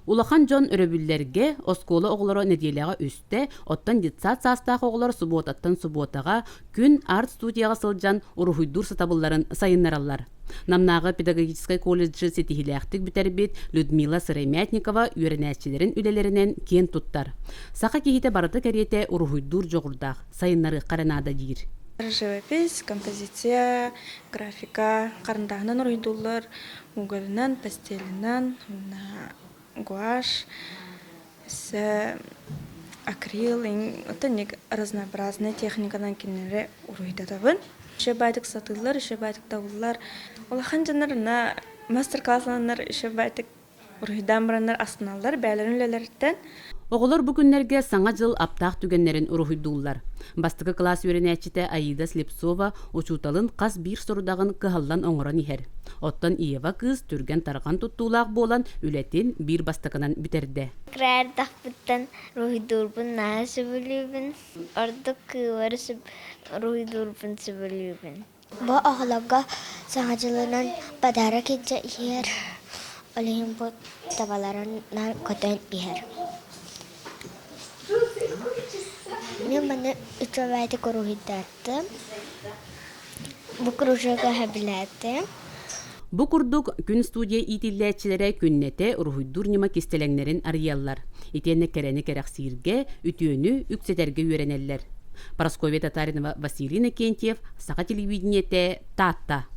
Улахан дьон өрөбүллэргэ, оскуола оҕолоро нэдиэлэҕэ үстэ, оттон детсад саастаах оҕолор субуотаттан субуотаҕа күн арт-студияҕа сылдьан уруһуйдуур сатабылларын сайыннараллар. Намнааҕы педагогическай колледжы ситиһиилээхтик бүтэрбит Людмила Сыромятникова үөрэнээччилэрин үлэлэринэн киэн туттар. Саха киһитэ барыта кэриэтэ уруһуйдуур дьоҕурдаах, сайыннарыахха эрэ наада диир. Живопись, композиция, графика харандааһынан уруһуйдууллар, уголынан, пастелинан, гуашь, өссө акрил, оттон разнообразная техниканан кинилэри уруһуйдатабын. Еще баайтык сатыыллар, еще баайтык табыллар. Улахан дьоннор на мастер-классланнар еще баайтык уруһуйдаан бараннар астыналлар бэйэлэрин үлэлэриттэн. Оҕолор бу күннэргэ Саҥа дьыл аптаах түгэннэрин уруһуйдууллар. Бастакы кылаас үөрэнээччитэ Аида Слепцова учууталын хас биир сорудаҕын кыһаллан оҥорон иһэр. Оттон Ева кыыс түргэн-тарҕан туттуулаах буолан үлэтин биир бастакынан бүтэрдэ. Кыра эрдэхпиттэн уруһуйдуурбун наһаа сөбүлүүбүн. Ордук кыыллары уруһуйдуурбун сөбүлүүбүн. Бу оҕолорго Саҥа дьылынан подарок илдьэ иһэр, ол иһин бу табаларынан көтөн иһэр. Мин манна үчүгэйдик уруһуйдаатым, бу кружокка сөбүлээтим. Бу курдук, күн студия иитиллээччилэрэ күннэтэ уруһуйдуур ньыма кистэлэҥнэрин арыйаллар. Итиэннэ кэрэни кэрэхсииргэ, үтүөнү үксэтэргэ үөрэнэллэр. Парасковья Татаринова, Василий Иннокентьев, Саха телевидениетэ, Таатта.